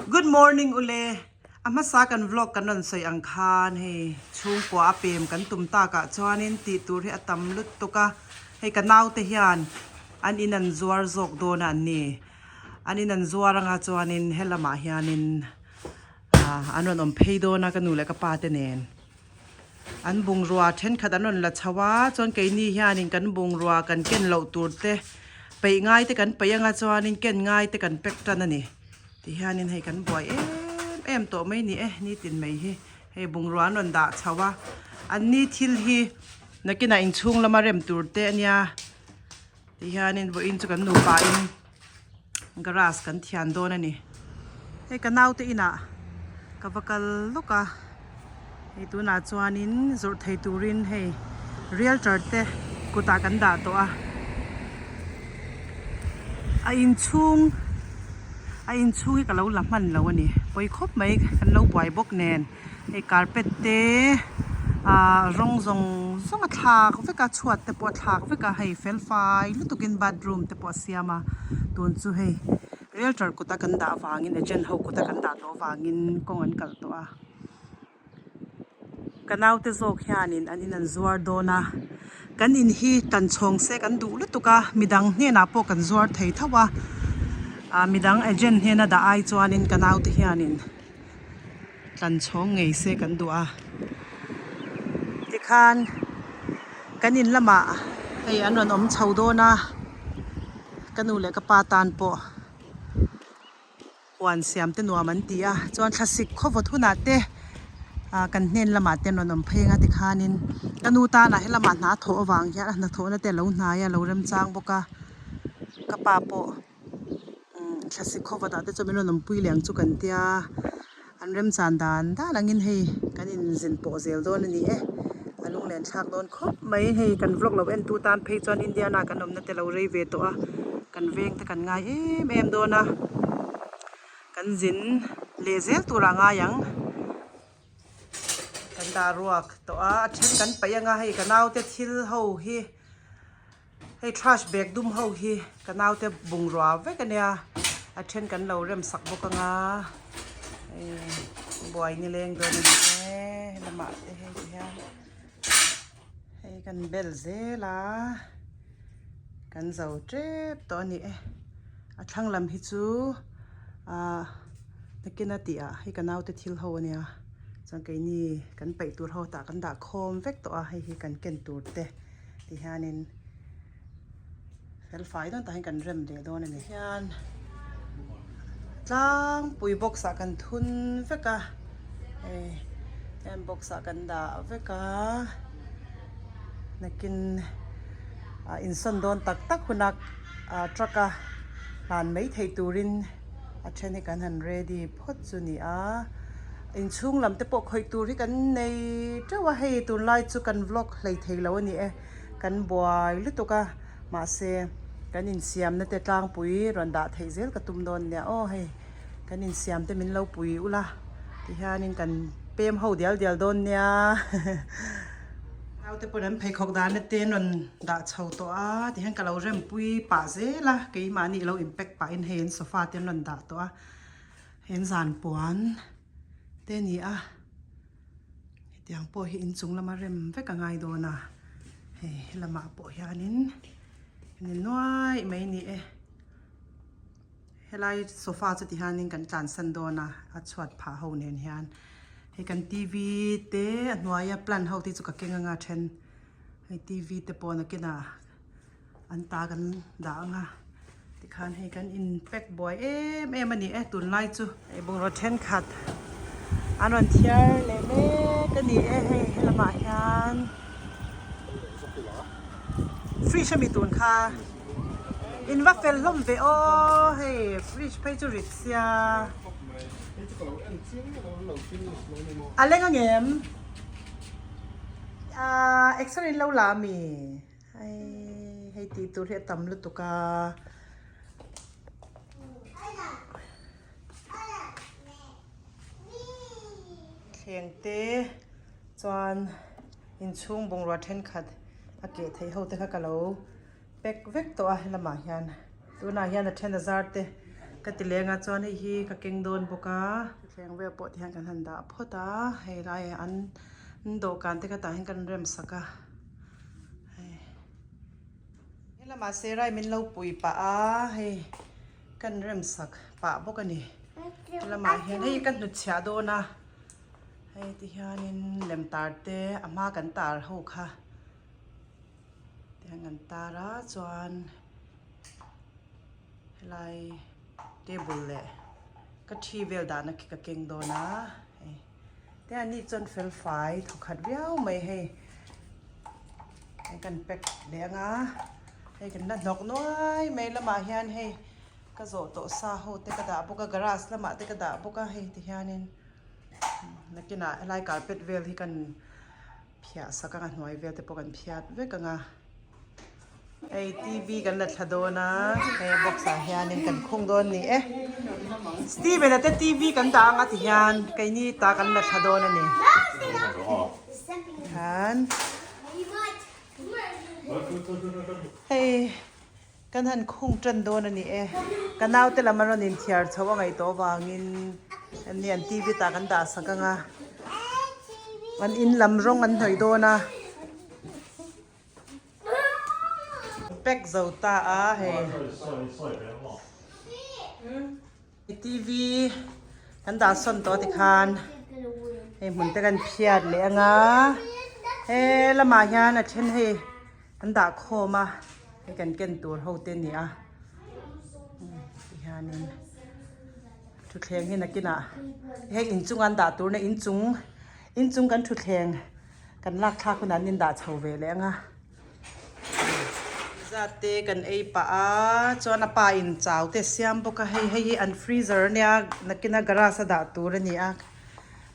Good morning ule a hmasa kan vlog kan rawn sawi ang khan hei chhungkua a pem kan tum takah chuanin tih tur hi a tam lutuk a hei ka naute hian an in an zuar zawk dawn a an ni an in an zuar anga chuanin helamah hianin ah an rawn awm phei dawn a ka nu leh ka pa te nen. An bungrua thenkhat an rawn la chho a, chuan keini hianin kan bungrua kan ken loh tur te peih ngai te kan peih anga chuanin ken ngai te kan pack tan a ni. Tihianin hei kan buai em em tawh mai ni e, nitin mai hi hei bungrua an rawn dah chho a, anni thil hi nakinah inchhung lama rem tur te a nia. Tihianin vawiin chu kan nupa in garage kan thian dawn a ni. Hei ka naute inah ka va kal lawk a, hei tunah chuanin zawrh thei turin hei realtor te kutah kan dah tawh a. A inchhung a inchhung hi ka lo la hman lo a ni, pawi khawp mai kan lo buai bawk nen. Hei carpet te ah rawng zawng zawng a thlak vek a chhuat te pawh a thlak vek a hei fel fai lutuk in bathroom te pawh a siam a tun chu hei realtor kut a kan dah avangin agent ho kut a kan dah tawh avangin kawng an kalh tawh a ka naute zawk hianin an in an zuar dawn a kan in hi tan chhawng se kan duh lutuk a midang hnenah pawh kan zuar thei tho a ah midang agent hnena dah ai chuanin ka naute hianin. Tlan chhawng ngei se kan duh a, tikhan kan in lamah hei an rawn awm chho dawn a, ka nu leh ka pa tan pawh huan siam te nuam an ti a, chuan thlasik khawvawt hunah te ah kan hnen lamah te an rawn awm phei ang a tikhanin ka nu tanah helamah hna thawh avang hian a hnathawhna te a lo hnai a, a lo remchang bawk a, ka pa pawh. Thlasik khawvat ah te chuan min rawn awmpui leh ang chu kan tia an remchan dan dan angin hei kan inzin pawh zel dawn a ni e a lunglen thlak dawn khawp mai hei kan vlog lo en tu tan phei chuan Indiana kan awmna te lo rei ve tawh a kan veng te kan ngai em em dawn a kan zin leh zel tur ah ngai ang. Kan dah ruak tawh a a then kan paih anga hei ka naute thil ho hi hei trash bag dum ho hi ka naute bungrua vek ania a then kan lo rem sak bawk anga hei buai ni leng dawn a ni e helamah te hei ti hian hei kan bel zel a kan zo tep tawh a ni e a thlang lam hi chu ah Nakin a tih ah hei ka naute thil ho ania chuan keini kan paih tur ho tah kan dah khawm vek tawh a hei hi kan ken tur te ti hianin fel fai dawn tah hian kan rem leh dawn a ni hian tlangpui box ah kan thun vek a hei heng box ah kan dah vek a nakin ah insawn dawn tak tak hunah ah truck a hlan mai theih turin. A then hi kan han ready phawt chu ni a, inchhung lam te pawh khawih tur hi kan nei teuh a, hei tunlai chu kan vlog hlei thei lo a ni e, kan buai lutuk a, mahse kan insiamna te tlangpui rawn dah theih zel ka tum dawn nia aw hei kan insiam te min lo pui ula tihianin kan pem ho dial dial dawn nia. Naute pawn an pheikhawk dahna te an rawn dah chho tawh a tihian ka lo rempui pah zel a keimahni lo in pack pahin hei an sofa te an rawn dah tawh a hei an zan puan te a ni a hetiang pawh hi inchung lama rem vek a ngai dawn a hei helamah pawh hianin ni nuaih mai a ni e. Helai sofa chu ti hianin kan tlansan dawn a, a chhuat phah ho nen hian hei kan T_V te a hnuaia plant ho te chu ka keng anga then hei T_V te pawh nakinah an ta kan dah anga tikhan hei kan in pack buai em em a ni e tunlai chu. Hei bungraw thenkhat an rawn thiar leh mek a ni e hei helamah hian fridge ami tun kha. In va fel hlawm ve aw hei fridge phei chu rit sia. A leng ang em? Ahh x-ray in lo la ami? Hei hei tih tur hi a tam lutuk a. Thleng te chuan inchhung bungrua thenkhat a keh theih ho te kha ka lo pack vek tawh a helamah hian tunah hian a then a zar te. Ka ti leng a chuan hei hi ka keng dawn bawk a. Thleng vel pawh tihian kan han dah phawt a, hei lai an dawhkan te kha tah hian kan rem sak a. Hei helamah Serai min lo pui pah a, hei kan rem sak pah bawk a ni. Helamah hian hei ka hnutchhiah dawn a, hei tihianin lem tar te a hma kan tar ho kha tihian kan tar a chuan. Helai table leh ka thi vel dahna khi ka keng dawn a hei te an nih chuan fel fai thaw khat viau mai hei hei kan pack leh ang a hei kan la hnawk nuai mai lamah hian hei ka zawh tawh sa ho te ka dah bawk a garage lamah te ka dah bawk a hei ti hianin nakinah helai carpet vel hi kan phiah sak ang a hnuai vel te pawh kan phiat vek ang a. Hei TV kan la thla dawn a, hei box ah hianin kan khung dawn ni e. Steven a te TV kan dah ang a ti hian keini ta kan la thla dawn a ni. Khan hei kan han khung tan dawn a ni e. Ka naute lam a rawn inthiar chho a ngaih tawh avangin ani an TV tah kan dah sak ang a. An in lam rawng an hnawih dawn a. Pack zo ta a hei. TV kan dah sawn tawh tikhan hei hmun te kan phiat leh anga he lamah hian a then hei an dah khawm a hei kan ken tur ho te a ni a tihianin thutthleng hi nakinah hei inchunga an dah tur na inchung inchung kan thutthleng. Kan lak thlak hunah an indah chho ve leh ang a. Zat te kan ei pah a, chuan a pa in chau te siam bawk a, hei hei hi an freezer a nia, nakina garage a dah tur a ni a,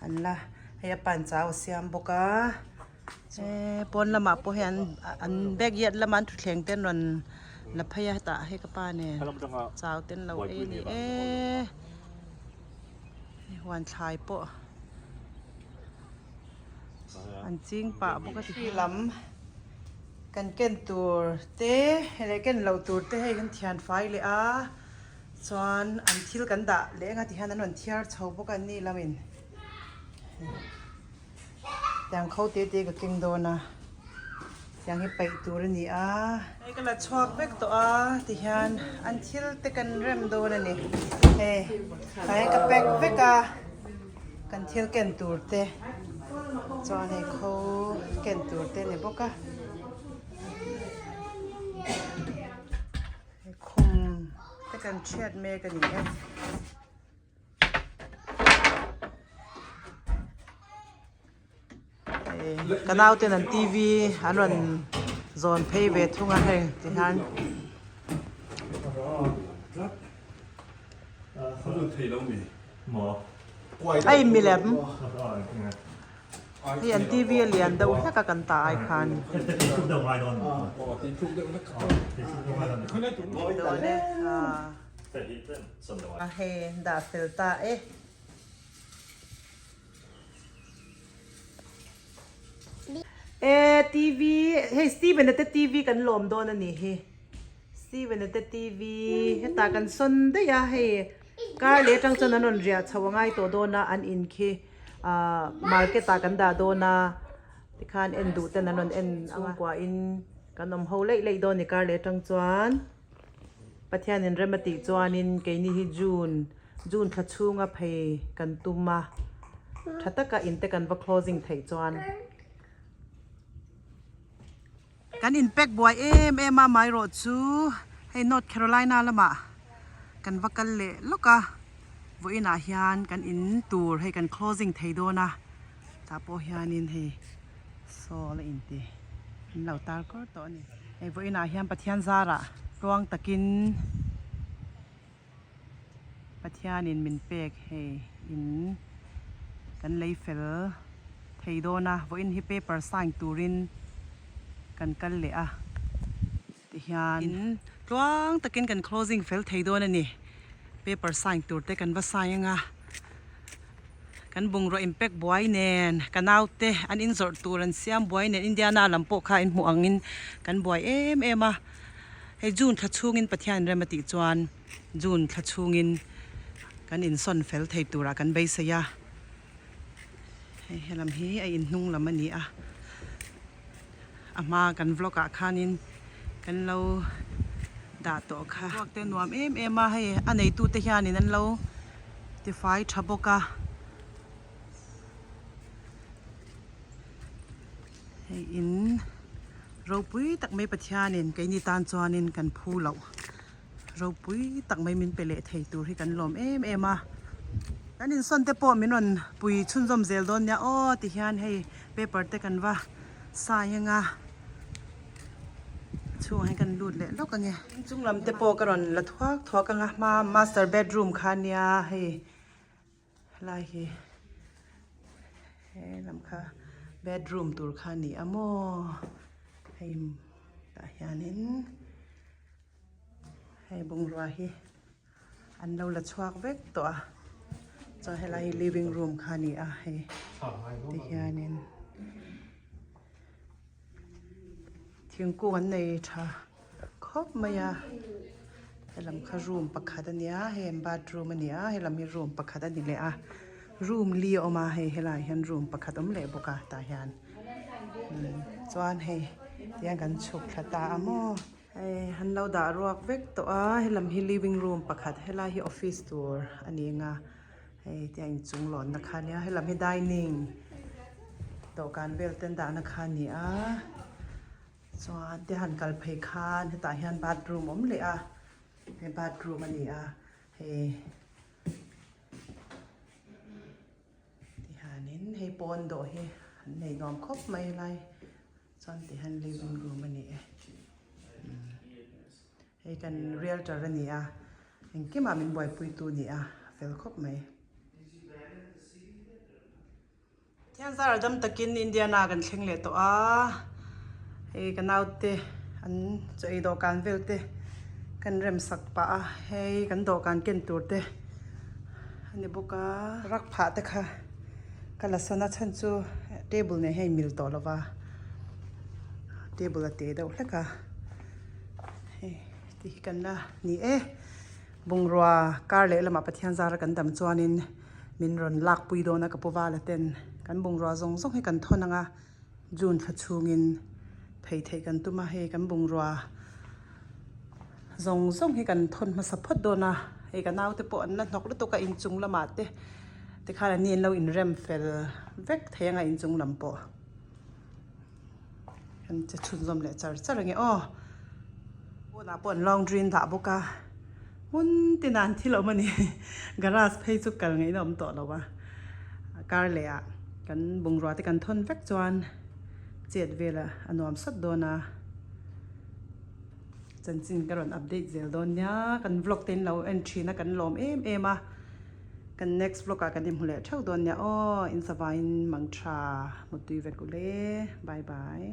an la hei a pa in chau a siam bawk a, he pawn lamah pawh hian an backyard lama an thutthleng te an rawn la phei a, hetah hei ka pa nen chau te an lo ei a ni e, hei huan thlai pawh. An ching pah bawk a ti lam kan ken tur te leh ken loh tur te hei kan thian fai leh a chuan an thil kan dah leh anga ti hian an rawn thiar chho bawk a ni lamin tiang kho te te ka keng dawn a tiang hi paih tur a ni a hei ka la chhuak vek tawh a ti hian an thil te kan rem dawn a ni hei tlai ka pack vek a. Kan thil ken tur te chuan hei kho ken tur te a ni bawk a hei khum te kan thiat mek a ni e. Ka nauten an TV an rawn zawn phei ve thung a hei tihian. Hei milem hei an TV a lian deuh hlek a kan ta ai khan. Hei dah fel ta e. E TV hei Steven a te TV kan lawm dawn a nih hi Steven a te TV hetah kan sawn daih a hei kar leh atang chuan an rawn riah chho a ngai tawh dawn a an in khi ah market ah kan dah dawn a tikhan en duh ten an rawn en chhungkua in kan awm ho leih leih dawn a ni kar leh atang chuan Pathianin rem a tih chuanin keini hi June June thla chhunga phei kan tum a, tha taka in te kan va closing theih chuan. Kan in pack buai em em a amaherawh chu hei North Carolina lamah kan va kal leh lawk a, vawiinah hian kan in tur hei kan closing thei dawn a, tah pawh hianin hei saw la inti an lo tar kawr tawh a ni. Hei vawiinah hian Pathian zarah tluang takin. Pathianin min pek hei in kan lei fel thei dawn a, vawiin hi paper sign turin kan kal leh a tihian in tluang takin kan closing fel thei dawn a ni, paper sign tur te kan va sign anga kan bungraw in pack buai nen ka naute an inzawrh tur an siam buai nen Indiana lam pawh kha in hmuh angin kan buai em em a. Hei June thla chhungin Pathian rem a tih chuan June thla chhungin kan insawn fel thei turah kan beisei a. Hei helam hi a inhnung lam a ni a. A hma kan vlog ah khanin kan lo dah tawh kha. Ruak te nuam em em a hei a neitu te hianin an lo tifai tha bawk a. Hei in ropui tak mai Pathianin keini tan chuanin kan phu loh. Ropui tak mai min pe leh thei tur hi kan lawm em em a. Kan insawn te pawh min rawn pui chhunzawm zel dawn nia aw ti hian hei paper te kan va sign anga chhungah hian kan lut leh lawk ange. Inchung lam te pawh ka rawn la thuak thuak anga hma master bedroom kha nia hei helai hi he lam kha bedroom tur kha a ni a maw hei tah hianin. Hei bungrua hi an lo la chhuak vek tawh a chuan helai hi living room kha a ni a hei tihianin thingkung an nei tha khawp mai a helam kha room pakhat a nia hei an bathroom a ni a helam hi room pakhat a ni leh a room li a awm a hei helaiah hian room pakhat a awm leh bawk a tah hian chuan hei tihian kan chhuk thla ta a maw. Hei an lo dah ruak vek tawh a helam hi living room pakhat helai hi office tur a ni ang a hei tia inchung lawnna kha ania helam hi dining dawhkan vel te an dahna kha a ni a chuan te han kal phei khan hetah hian bathroom a awm leh a hei bathroom a ni a hei. Tihianin hei pawn dawh hi an nei nuam khawp mai lai chuan tihian living room a ni e hei kan realtor a ni a engkimah min buaipui tu a ni a a fel khawp mai. Thian zar dam takin Indiana kan thleng leh tawh a hei ka naute an chaw ei dawhkan vel te kan rem sak pah a hei kan dawhkan ken tur te a ni bawk a rak phah te kha ka la sawn a chhan chu table nen hian a inmil tawh lo va table a te deuh hlek a hei ti hi kan la ni e bungrua kar leh lamah Pathian zara kan dam chuanin. Min rawn lakpui dawn a ka pu vala ten kan bungrua zawng zawng hi kan thawn ang a, June thla chhungin phei theih kan tum a, hei kan bungrua zawng zawng hi kan thawn hmasa phawt dawn a, hei ka naute pawh an la hnawk lutuk a inchung lamah te tikhan an ni an lo inrem fel vek thei ang a inchung lam pawh kan che chhunzawm leh char char ang e aw. Pawnah pawh an laundry an dah bawk a, hmun tinah an thil awm a ni. Garage phei chu kal ngaihna awm tawh lo a, car leh ah kan bungrua te kan thawn vek chuan chet vel a nuam sawt dawn a. Chanchin ka rawn update zel dawn nia, kan vlog te in lo en thin a kan lawm em em a, kan next vlog ah kan inhmu leh theuh dawn nia aw, in savaiin mang tha mutui vek ule, bye bye.